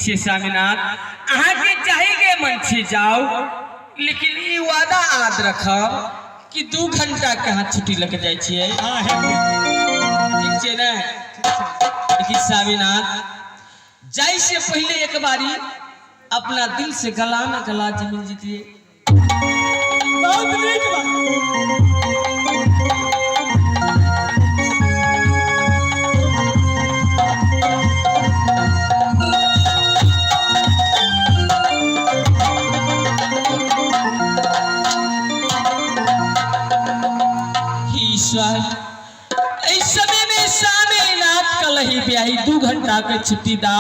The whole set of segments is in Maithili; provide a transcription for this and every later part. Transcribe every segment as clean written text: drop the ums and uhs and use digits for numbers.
छै स्वामीनाथ, अहाँके जाहिके मन छै जाउ, लेकिन ई वादा याद रखब कि 2 घंटा के अहाँ छुट्टी लऽ के जाइ छियै। हाँ, हेतै। ठीक छै ने? लेकिन स्वामीनाथ, जाइ से पहिले एक बारी अपना दिल से गला में गला जमीन जीतिए। बहुत नीक बात। ईश्वर, एहि समय में स्वामीनाथ कलही ब्याही 2 घंटा के छुट्टी दा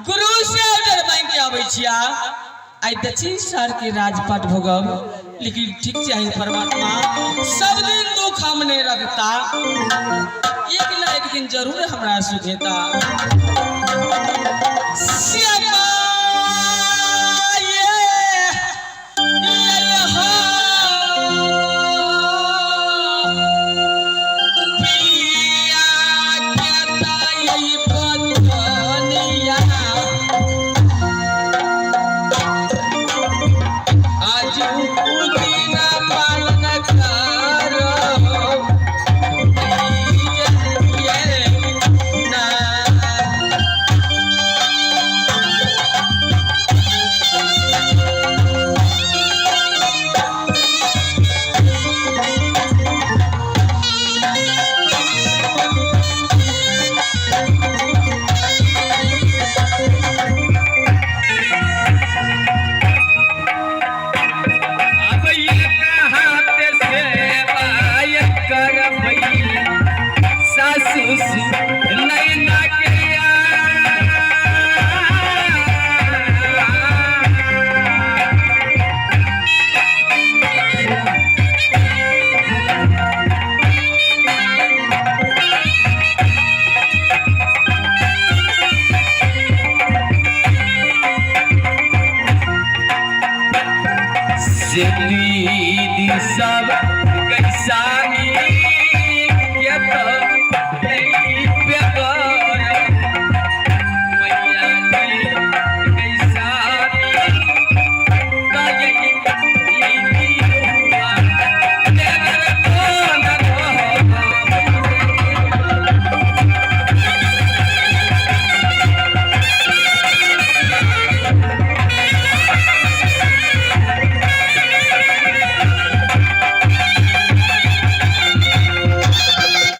गुरु से ऑर्डर मांग के आबै छिया। आइ दक्षिण शहर के राजपाट भोगब, लेकिन ठीक चाही परमात्मा सब दिन दुख हम नहीं रखता, एक न एक दिन जरूर हमरा सुख हेता।